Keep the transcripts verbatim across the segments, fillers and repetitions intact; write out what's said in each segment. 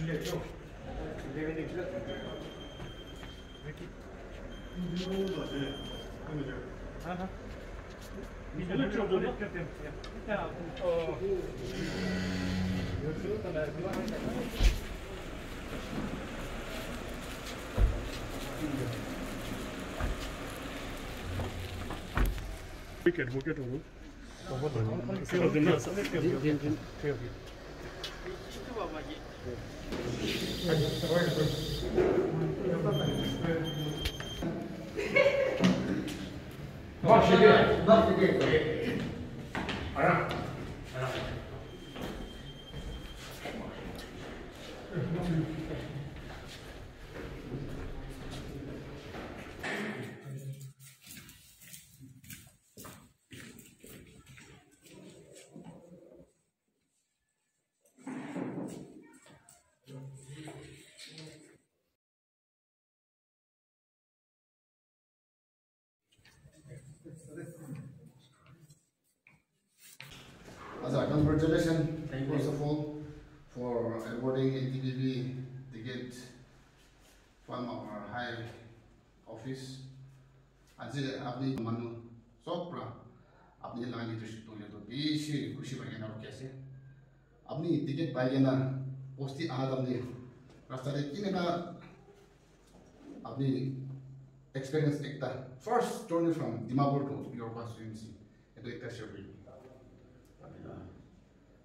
Big advocate of. Acha, congratulations, first of all, for awarding N D T V ticket from our high office. Aji apni manu sob pra apni laga leadership tu le to bishi khushi pai kena rukhi ase. Apni ticket pai kena bosti aha tamni rasta te kineka apni experience ekta, first journey from Dimapur to your constituency, etu ekta share kuri.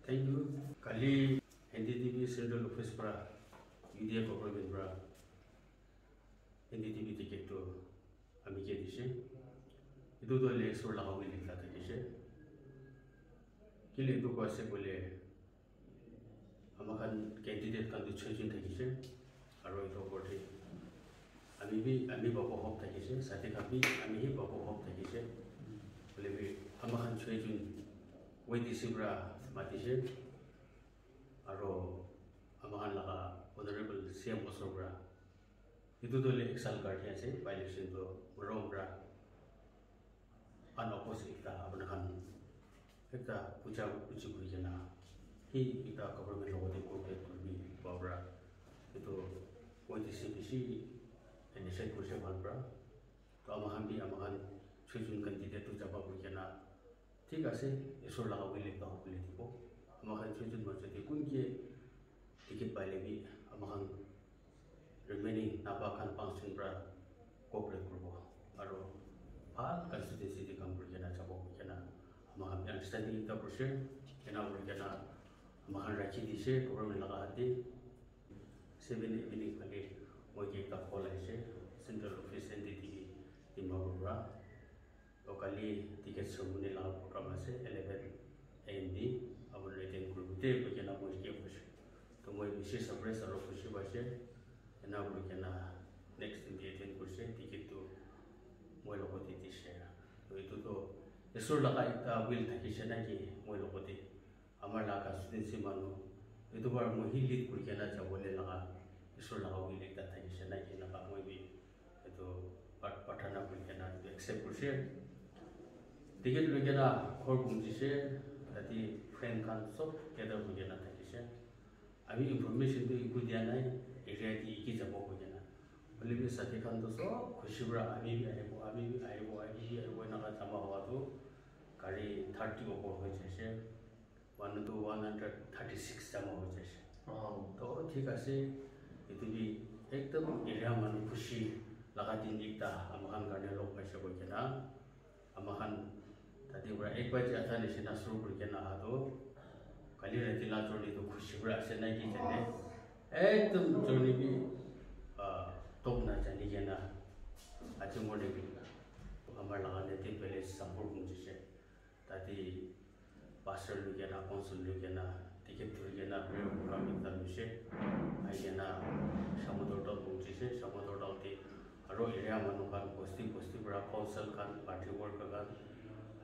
Thank you. Kali N D T V Central Office pra U D F government pra N D T V ticket tu ami ke dishe. Etu tu election laga win ekta thakishe. Kile etu koise koile, ama khan candidate khan tu choi jun thakishe. Aro etu opor te ami bi, ami pabo hope thakishe, sati khan bi ami hi pabo hope thakishe. Hoile bi ama khan choi jun Y D C pra matishe. Aro ama khan laga honorable C M osor pra, etu tu hoile ek saal karne ase, by election tu morom pra unopposed ekta apna khan ekta puja puji kuri kena, hi ekta government logote cooperate kuribi koa pra, etu Y D C bishi initiate kurise bhal pra. To ama khan bi ama khan choi jun candidate tu jaba kuri kena, thik ase, isor laga will ekta hobole dibo. Ama khan choi jun majot te kun ke ticket paile bi ama khan remaining napa khan panch jon pra cooperate kuribo. Aro bhal constituency te kam kuri kena jabo koi kena ama khan bi understanding ekta kurise. Ena kuri kena ama khan rakhi dishe government laga hath te. Seven evening phale moi ke ekta call ahishe, Central Office N D T V Dimapur pra. To kali ticket ceremony laga program ase eleven A M te, apuni attend kuribo de koi kena moi ke koise. To moi bishi surprise aro khushi paise. Ena kuri kena next din ke attend kurise, ticket tu moi logote dishe. To etu to isor laga ekta will thakishe na ki moi logote, amar laga constituency manu, etu bar moi hi lead kuri kena jabole laga isor laga will ekta thakishe na ki na ka moi bi etu pat-, patha na kuri kena etu accept kurise. Ticket loi kena ghor punchise, tate friend khan sob gather kuri kena thakise. Ami information tu eku dia nai, area te ki jabo koi kena. Hoile bi sati khan tu sob khushi para ami bi ahibo, ami bi ahibo, ami bi ahibo, enaka jama howa tu gari thirty opor hoi jaise. Manu tu one hundred thirty six jama hoi jaise. Wow. To thik ase, etu bi ekdam area manu khushi laga din ekta ama khan karne log paise koi kena. Ama khan tate para ek baji adha nishina shuru kuri kena aha tu, kali rati la journey tu khushi para ase na ki jane. Ekdam journey bi, ah, top na jani kena. Aji morning bi amar laga native village Sampur gunjise. Tate pastor loi kena, council loi kena, ticket dhori kena, prayer program ekta loise. Ahi kena, Shamator town gunjise, Shamator town te aro area manu khan, bosti bosti para council khan, party worker khan,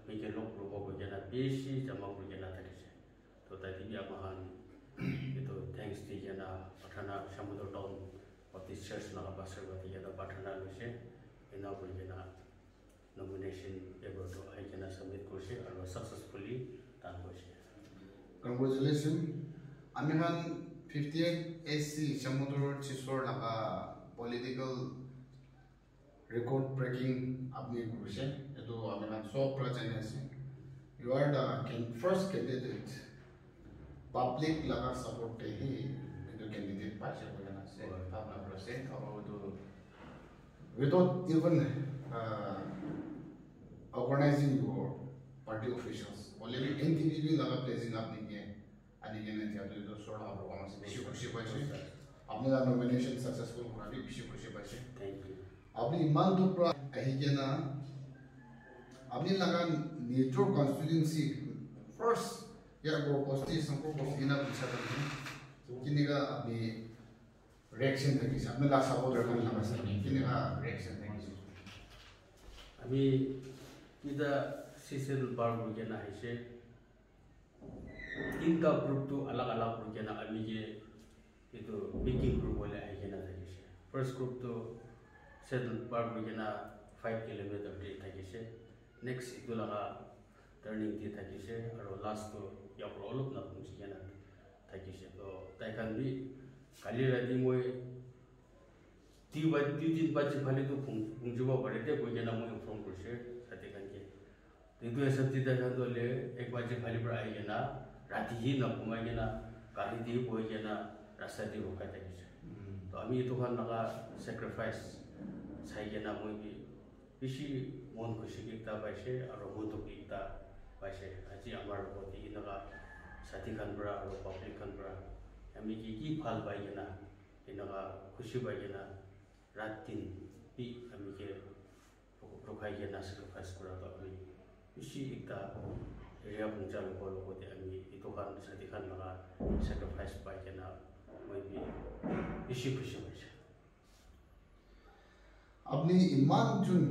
ami ke log kuribo koi kena bishi jama kuri kena thakise. To tate bi ama khan etu thanks di kena prathana, Shamator town Baptist church laga pastor para di kena prathana loise. Ena kuri kena nomination paper tu ahi kena submit kurise aro successfully done kurise. Congratulations. Ami khan Fifty-eight A C Shamator Chisor laga political record breaking apni kurise. Etu ami khan sob pra jani ase. You are the can-, first candidate. Public laga support te hi etu candidate paise koi kena ase. Bhabna kuri ase. Aru etu without even uh, organizing your party officials, only N T P B laga blessing apni ke ani kena dia tu etu sort of program ase. Bishi khushi paise. Apni laga nomination successful kura bi bishi khushi paise. Thank you. Apni iman dur pra ahi kena apni laga nijor constituency first ya ko posti sampo posti na bicha ta kineka apni reaction thakise, apni laga supporter khan laga side te kineka reaction thakise? Ami ita season par kuri kena ahise. Tinta group tu alag alag kuri kena ami ke itu meeting group wale ahi kena thakise. First group tu season par kuri kena five kilometer te thakise. Next itu laga turning te thakise, aru last tu yapra olop na pungsi kena thakise. To tai khan bi kali rati moi dui ba-, dui tin baji phale tu phung-, phungjibo pare de koi kena moi inform kurise sati khan ke. Etu hisab te tai khan tu hoile ek baji phale para ahi kena rati hi na ghumai kena gari te hi bohi kena rasta te rukhai thakise. To ami etu khan laga sacrifice sai kena moi bi bishi mon khushi bi ekta paise aru mon dukh bi ekta paise. Aji amar logot te eneka sati khan para aru public khan para ami ki ki bhal pai kena eneka khushi pai kena rat din bi ami ke rukhai kena sacrifice kura toh ami bishi ekta area pungja logo logo te ami etu khan sati khan laga sacrifice pai kena moi bi bishi khushi paise. Apni iman jun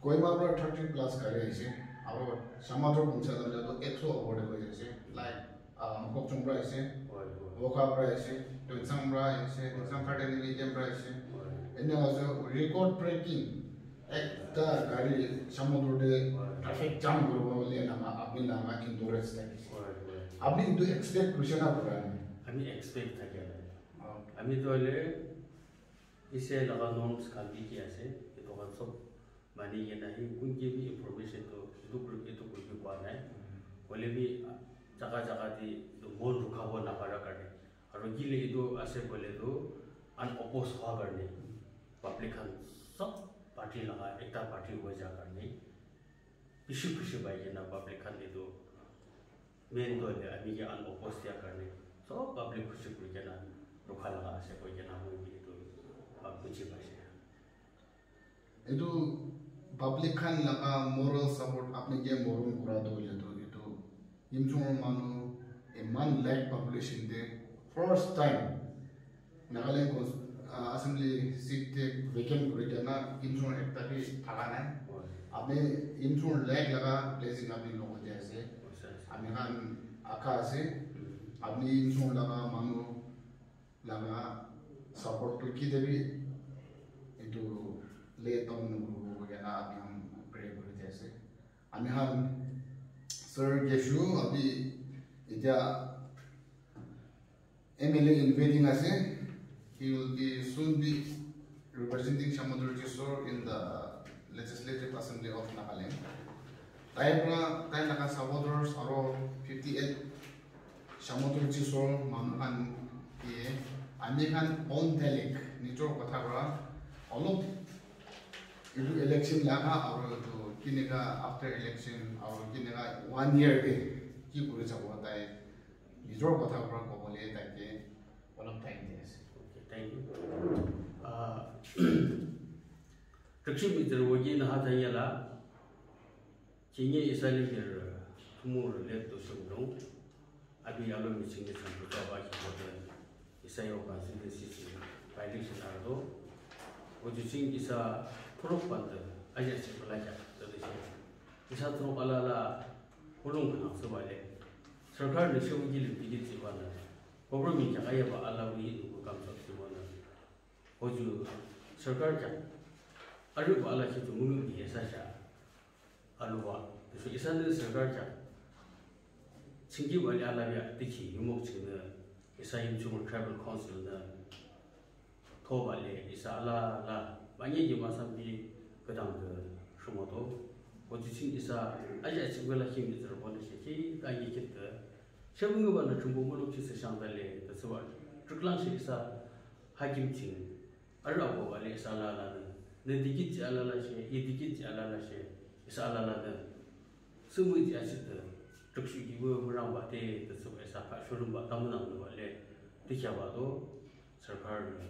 Kohima para thirty plus gari aise, aru Shamator pungsa jana to ekso over de koi ase, like, ah, Mokokchung para aise, Wokha para aise, Tuensang para aise, Tuensang Cardinal Indian para aise. Ene ase record breaking ekta gari Shamator de traffic jam koribo bole nama apni nama endurance thakise. Apni etu expect kurise na kura nai? Ami expect thake nai. Ami to hoile E C I laga norms khan ki ki ase, etu khan sob mani kena hi kun ki bi information to etu group, etu group bi koa nai. Hoile bi jaga jaga te etu mon rukhabo napara karne. Aru kile etu ase koile tu unopposed hua karne. Public khan sob party laga ekta party hoi ja karne. Bishi khushi pai kena public khan etu main tu hoile ami ke unopposed dia karne sob public khushi kuri kena rukha laga ase koi kena moi bi etu, ah, buji paise. Etu public khan laga moral support apni ke morom kura tu hoile tu etu Yimchung manu iman lakh population te first time Nagaland cons-, ah, assembly seat te vacant kuri kena Yimchung ekta bi thaka nai. Apni Yimchung lakh laga blessing apni logot te ase. Ami khan akha ase. Apni Yimchung laga manu laga support tu kide bi etu let down nokuribo koi kena apni khan pray kuri di ase. Ami khan Sir Geshu abi etia M L A in waiting ase. He will be soon be representing Shamator Chisor in the Legislative Assembly of Nagaland. Tai pra, tai laga supporters aro fifty-eight Shamator Chisor manu khan ke ami khan own dialect, nijor kotha pra olop etu election laga aro etu kineka after election aro kineka one year te ki kuri jabo tai nijor kotha pra kobole tai ke olop time di ase. Okay, thank you. Ah, Rikshim Itar Wagi naha tanya la, Chinge Isali Mir, Tumur Let to Sumdong, Abi Alo Missing San Puto Ba Kibote, Isayo Constituency, Violation Ardo, Ojuching Isa, Purok Panta, Aja Sipalaja, Tradition. Isa Trok Alala, Pulung Kanang Subale, Sarkar Nishu Gil Bigit Sibana, Government Jakaya Ba Ala Wi Nuku Kamsok Sibana, Oju, Sarkar Jak, Aru Ba Ala Kitu Munu Bi Esasha, Aluwa, Isu Isan Sarkar Jak, Chingi Wali Ala Bia Tiki, Yumok China, Isa Yimchung Tribal Council na thoba le isa ala la bangi gi masam bi kadang ke shumoto. Ojisin isa aja chingwela him izra bone shi ki tangi kit ke. Shabunga ba na chumbo mulu chi se shang da le da suwa. Truklang shi isa hakim ching. Ara ko ba le isa ala la na. Ne dikit chi ala la shi, i dikit chi ala la shi. Isa ala la na. Sumui ji asit de, tukshi ki wo murang ba te, de su esa pa shulum ba tamu nang ba le, dikya ba do, sarkar ne,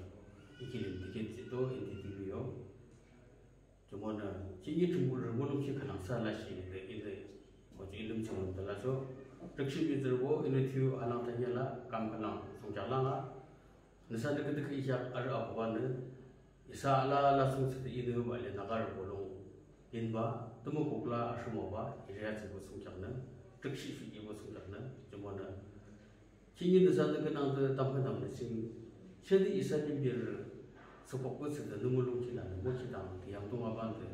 ikilim dikit ji do, indi di yo. Jumona, kingi chumbu re, mo lum ki kanang sa la shi de, inde, mo ji ilim chumbu de la so, tukshi bi de wo, ine thiu anang tanya la, kam kanang, sung ja la nga. Nasa de kede ke ihya ar abuwa ne, Isa ala ala sung sita inu ba le nagar bolong inba tumu kokla ashuma ba iriya chibu sung chakna tukshi fi ibu sung chakna chumana. Kingi nasa de kenang de tampa nam na sing shadi isa ni bir supok bu sita numu lung kila na mo kidang tiyang tunga ban de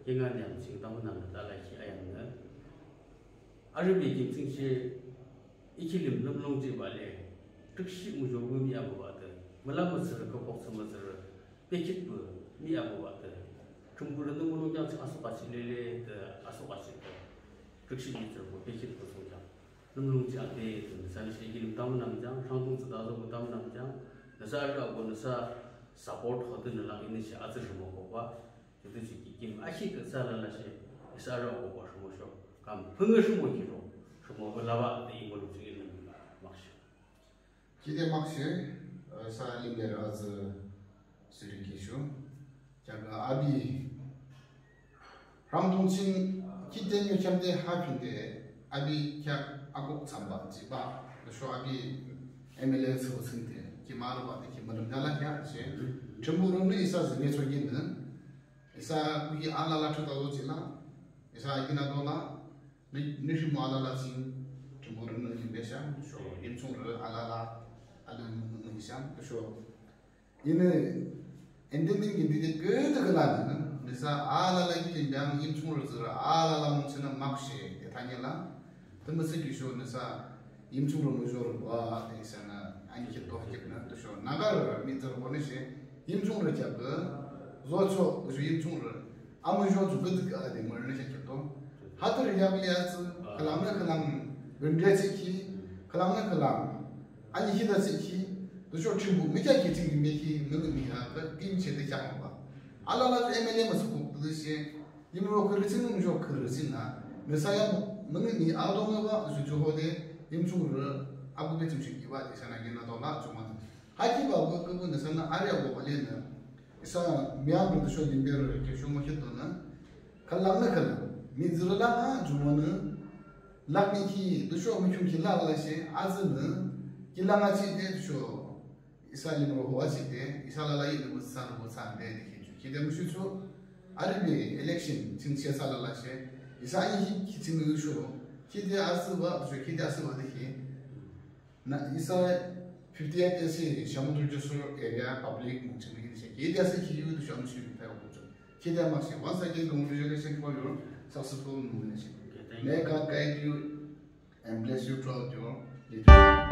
kinga nyam sing tampa nam na tala ki ayang na. Ari bi kim sing shi ikilim lum lung ji ba le tukshi mu jo bu mi abu ba de mala ma sir ko pok sama sir Pekit bu mi abu wa te. Chungbu le nungbu nung jang asu kasi le le te asu kasi te. Rikshi ni chungbu pekit bu sung jang. Nung nung ji ate te san shi gi lim tam nam jang, shang tung sa da zo bu tam nam jang. Na sa ra bu na sa support ho te na lang ini shi azu shi mo ko ba. Ju te shi ki kim a shi ke sa la la shi. Isa ra bu ba shi mo sho. Kam phung shi mo ki ro. Shi mo la ba te i mo lu ji lim mak shi. Kide makshe, eh, sa limbe raz, eh, suri kishu. Kya ga abi. Ram tongchin kide nyo kya de ha pinde abi kya agok tsamba jiba. Sho abi M L A so sinte. Ki malu ba de ki malu dala kya che. Chumbu rum ni isa zine so yin. Isa kuki ala la chuta lo jila. Isa agina dola. Ni, ni shi mo ala la sing, ki mo rin ni be sha, sho, yin chung ri ala la, ala ni ni sha, sho. Yin, ending ni ni de ge de la na, ni sa ala la ki yin dang yin chung ri zira, ala la mo chen mak she, de ta ni la. De mo se ki sho ni sa, yin chung ri mo sho ri wa, de sa na, ani ki to ki na, de sho. Na ga ri mi zira mo ni she, yin chung ri ja ge, zo cho, de sho yin chung ri. Amu jo ju ge de ga de mo ni she ki to. Hatar yam le as, kalam na kalam, gundre se ki, kalam na kalam, ani hi da se ki, du sho chimbu, mi kya ki ting mi ki, mi mi ha, ba pin che de kya ba. Ala la M L A ma su ku du se, yim ro kri sin, jo kri sin na, me sa ya, mi mi a do ma ba, ju ju ho de, yim chu ro, abu be chu ki ba, de sa na ge na do la, chu ma. Ha ki ba, ko ko na sa na, a re ko ba le na. Isa miyam ru dusho limbe ru ke shu mo hit na. Kalam na kalam. Mi zira la na jumana. Lak ni ki dusho mi kyun ki la la she azna. Ki la ma chi de dusho. Isa lim ro ho chi de. Isa la la yi de sa ro sa de de ki chu. Ki de mu shu chu. Ari bi election chin che sa la la she. Isa yi ki chin ru shu. Ki de asu ba dusho ki de asu ba de ki. Na, isa fifty-eight A C Shyamadri Jessore area public mungchimi ni se. Kidi ase ki yu du sham shi pa ko. Kidi ma se. Once again, congratulations for your successful nomination. Okay, thank you. May God guide you and bless you throughout your leadership.